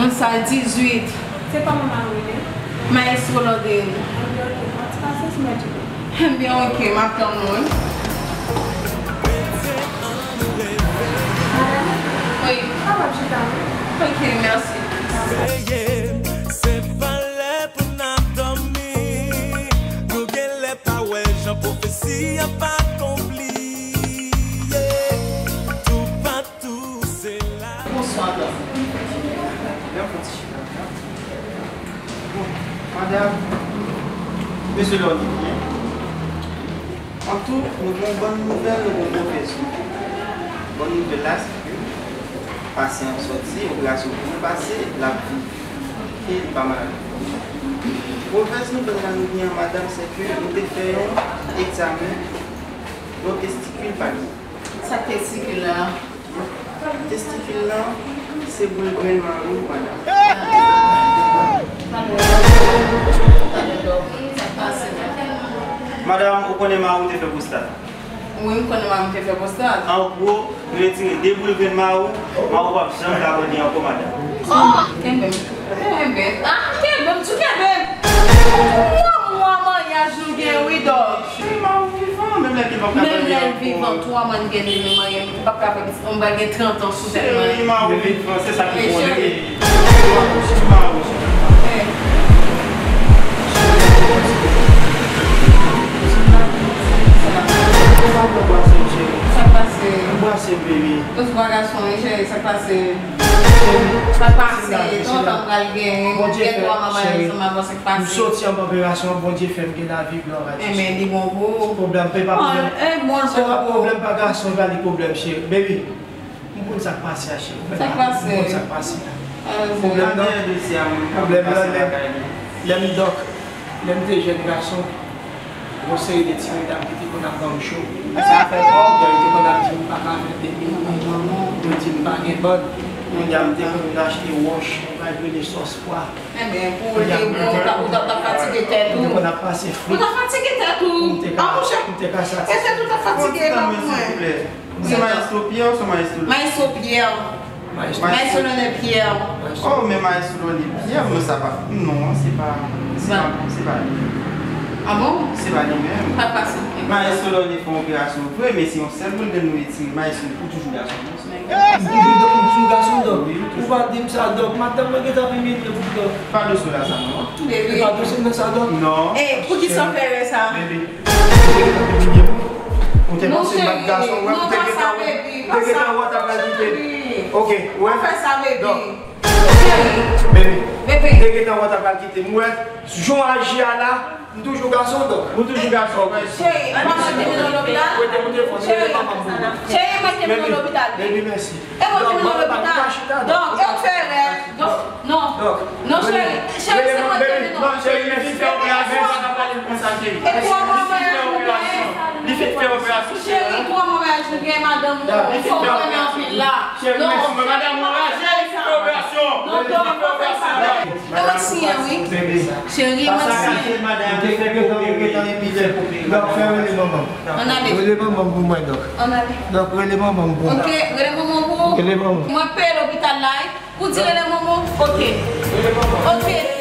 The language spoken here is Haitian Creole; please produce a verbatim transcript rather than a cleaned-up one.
Sa dizuit. Se kòman mari w rele? Maestro Londrine. Ebyen, oke, bon, ti pasyans, mèt ou. Ebyen, oke, m ap tann ou, wi. Madanm? Wi. Kapab chita, wi. Oke, mèsi. Veye, se valè pou n ap dòmi. Nou genlè pa wè jan pwofesi ap akonpli. Toupatou se la. Bonswa, dòk. Lè w fè ti chita, bon, madanm, mesye Lòni byen. Antou, nou gen yon bòn nouvèl, nou gen yon movèz nouvèl. Bòn nouvèl la, se ke pasyan an sòti, operasyon pou nou pase, l ap viv. E li pa malad. Movèz nouvèl la nou gen an, madanm, se ke nou te fè yon egzamen nan testikil pa li. Sa k testikil la? Testikil la, se boul grenn mari w, madanm. Madanm, ou konnen mari w te fè pwostat? Wi, m konnen mari m te fè pwostat. An gwo, nou retire de boul grenn mari w, mari w p ap janm ka bandi ankò, madanm. Oh, kenbe m. Kenbe m. Ah, kenbe m, tou kenbe m. Twa mwa maryaj nou gen, wi, dòk. Cheri, mari w vivan, menm lè ke l p ap ka bandi ankò. Menm lè l vivan, twa mwa n gen li, men mwen, m p ap ka fè, m pral gen trant an sou tèt mwen. Cheri, mari w vivan, se sa ki bon, nèg. Cheri, mari w, cheri. Eh. Sa k pase? Anbrase m, baby. Tout twa gason, wi, cheri, sa k pase? Sa k pase? Lontan m pral gen, m gen twa mwa maryaj ansanm avè w, sa k pase? M soti anba operasyon, Bondye fè m gen lavi, glwa a Dye. Enben, li bon pou ou. Pwoblèm, se pa pwoblèm. Se pa pwoblèm pa gason, e pa li pwoblèm, cheri. Baby, m konn sa k pase a, cheri. Sa k pase? M konn sa k pase a. Pwoblèm nan, pwoblèm nan, lè m dòk, lè m te jèn gason, gon seri de ti medam ki te konn ap ban m cho. Sa fè kò, yo te konn ap di m pa ka fè demen. Yo di m pa gen bann. Kounye a m te konn achte wòch, bagay rele sòs pwa. Enben, pou ou te bon, ou t ap, ou t ap fatige tèt ou. Ou te konn ap pase fri. Ou t ap fatige tèt ou. M te ka, m te ka satisfè. E se tou t ap fatige, non, mwen. Se Maestro Pierre ou se Maestro Lone? Maestro Pierre. Maestro Lone Pierre. Oh, men Maestro Lone Pierre, non, sa pa, non, se pa, se pa, se pa li. Ah bon? Se pa li menm. Sa k pase? Maestro Lone fè yon operasyon vre, men se yon sèl boul grenn nou retire. Maestro, ou toujou gason, non? M toujou, m toujou gason, dòk. Ou pa di m sa, dòk. Madanm mwen gentan ap imilye m, dòk. Pa dosye w la sa, non. E pa dosye m nan sa, dòk. Non. E poukisa w fè erè sa? Bebe. Ou te gentan ap imilye m. Ou te panse m pa t gason, ou wè, ou te gentan wè, ou te gentan wè w t ap pral kite. Ok, ou wè. Pa fè sa, bebe. Cheri. Bebe. Bebe. Ou te gentan wè w t ap pral kite m, ou wè. Jan w aji a la, m toujou gason, dòk. Ou toujou gason, wi. Cheri, ou pa mete m nan lopital? Cheri, cheri, mete m nan lopital. Baby, mèsi. E mwen ki mennen w lopital. Dòk, e w fè erè. Dòk, non. Non, cheri. Cheri, se mwen ki te mennen w. Non, cheri, li fin fè operasyon. E twa mwa maryaj nou gen. Li fin fè operasyon. Cheri, twa mwa maryaj nou gen, madanm ou. Fò w renmen anpil la. Cheri, mèsi, madanm ou la. Cheri, li fin fè operasyon. Non, dòk, pa fè sa. E mwen siyen, wi. Cheri, mwen siyen. Dòk, fè rele manman m. Ann ale. Rele manman m pou mwen, dòk. Ann ale. Dòk, rele manman m pou mwen. Ok, rele manman w pou ou. Rele manman m. Mwen peye lopital la, wi. Ou di rele manman w? Ok. Rele manman m. Ok.